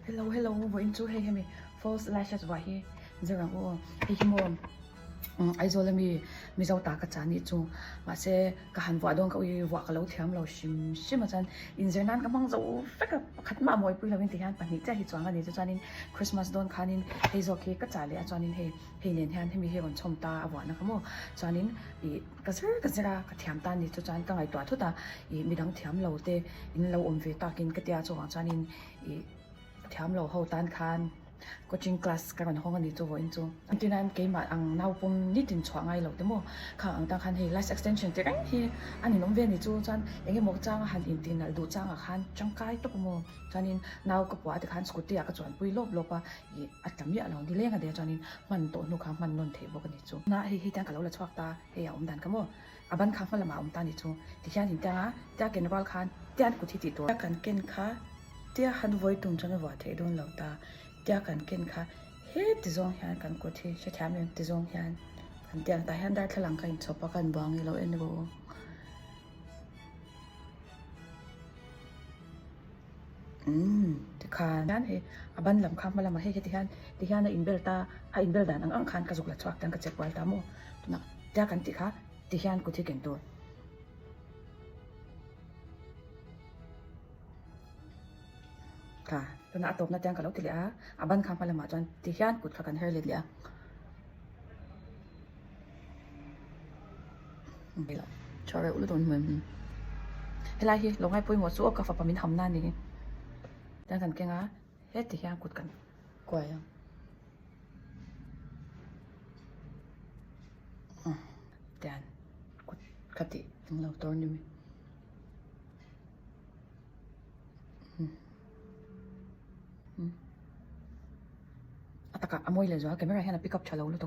Hello hello vawiin chu hei hemi false lashes vuah hi zir ang u aw hei hi maw Aizawl ami Mizo ta ka chah anih chu mahse ka han vuah dawn ka ui vuah ka lo thiam lo hrim hrim a chuan inzir nan ka hmang zo vek a pakhat mah mawipui lovin tihian pahnih chiah hi chuang a ni chu chuanin Christmas dawn khanin hei zawk hi ka chah leh a chuanin hei hei nen hian hemi hi rawn chhawm ta a vuahna kha maw chuanin ih ka zir ka zir a ka thiam ta a ni chu chuan ka ngaihtuah thut a ih midang thiam lo te in lo awm ve takin ka tia chuvang chuanin ih thiam lo ho tan khan coaching class ka rawn hawng a ni chu vawiin chu entirnan keimah ang naupawm nitin chhuah ngai lo te maw khang ang tan khan hei lash extension te reng hi a ninawm ve a ni chu chuan eng emaw changa han inti nalh duh changah khan tangkai tawp a maw chuanin nau ka puah te khan scooty ah ka chuanpui lawp lawp a ih a tla miah lo nileng a nia chuanin hman tawh hnu kha hman nawn theih bawk a ni chu. Na hei hei tiang ka lo la chhuak ta hei a awm dan kha maw a ban kha hma lamah a awm ta a ni chu tihian in tiang a tia ken rual khan tian kut hi tih tur. Tia kan ken kha tia han vawi tum chuan a vuah theih dawn lo ta tia kan ken kha he ti zawng hian kan kut hi hrethiam em ti zawng hian kan tiang tah hian darthlalang ka inchhawp a kan buang i lo en rawh u. Umm tikhan hian hei a ban lam kha hma lamah hei heti hian ti hian a inbel ta a inbel dan ang ang khan ka zuk la chhuak tan ka che kual ta maw tunah tia kan tih kha ti hian kut hi ken tur kha tunah a tawpna tiang ka lo ti leh a a ban kha hma lamah chuan ti hian kut kha kan her let leh a. Tha reuh lutuk an hmu em helai hi lo ngai pawimawh chu aw ka fapa min ham na a ni tiang kan keng a heti hian kut kan kuai ang tian kut kha tih englo tur a ni mai. A takah a mawi leh zual camera hian a pick up tha lo lutuk.